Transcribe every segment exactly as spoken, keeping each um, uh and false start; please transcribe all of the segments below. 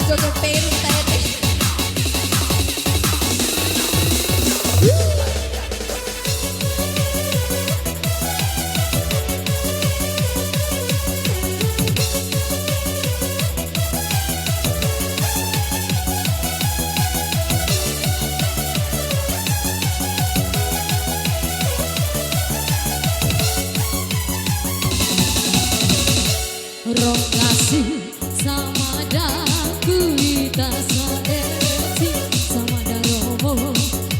Joget Peru tete. Rongga si samada ku ita sadeci, samada romo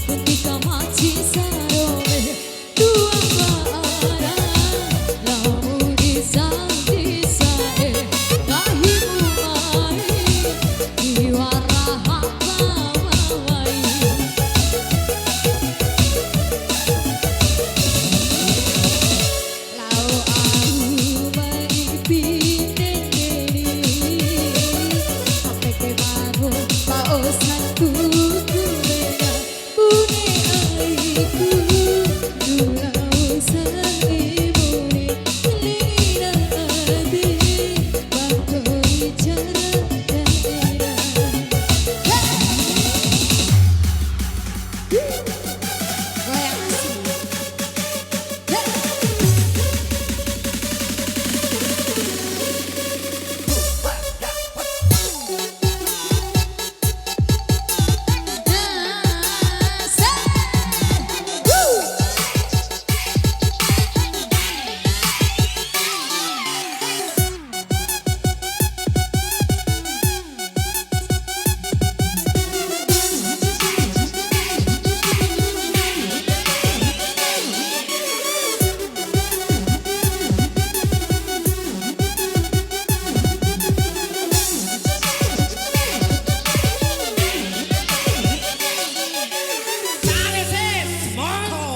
ku tika maci sarome. Dua bara lamu disa-disa e, nggahimu mai, di wara haka mawai. Lao au ma ipi ndede ni, apeke baro lao santuku mena, bune aiku, dulau sange mone, lina ade, bantu bicara daerah. Goyang asik.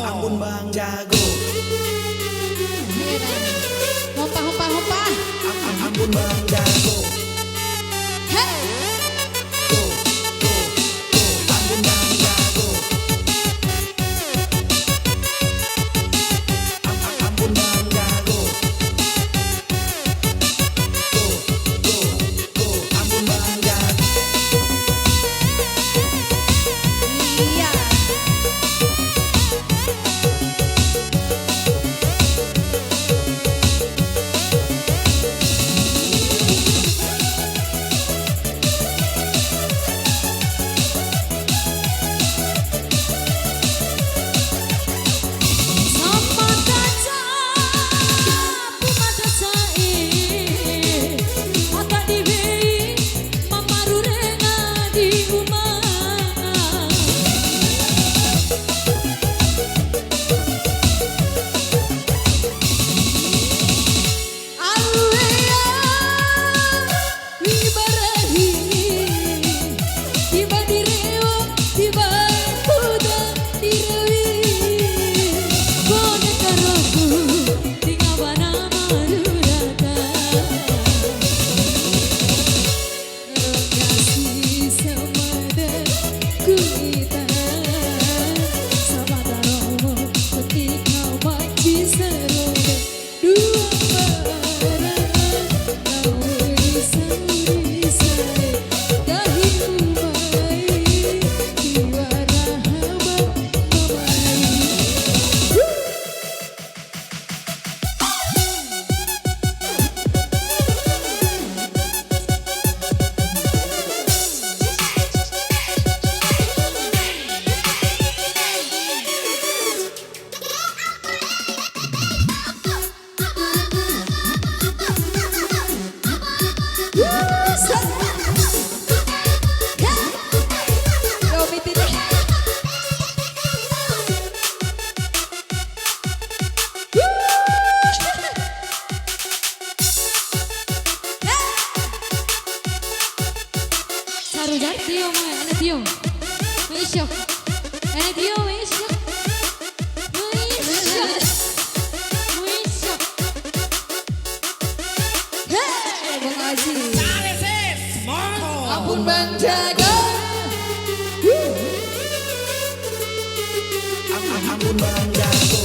Ambun Bang Jago. Hompa, hompa, hompa. Am-, am-, ambun Bang Jago. Hei. Go, go, go. Ambun Bang Jago. Am-, am-, ambun Bang Jago. Go, go, go. Ambun Bang Jago. Iya. Samata capu mata sa'e, aka di wei ma maru renga di uma. Au ea, wi barahi, tiba di rewo, tiba poda di rewi. Kone karoku, tinga bana maruraka. Rongga si samada ku ita, samada romo, ketika maci sarome. Saru jar tio mai, ana tio. Maisho. Ana tio, maisho. Maisho. Maisho. Hei, Bang Aziz. Ambun Bang Jago. Am-, am-, ambun Bang Jago.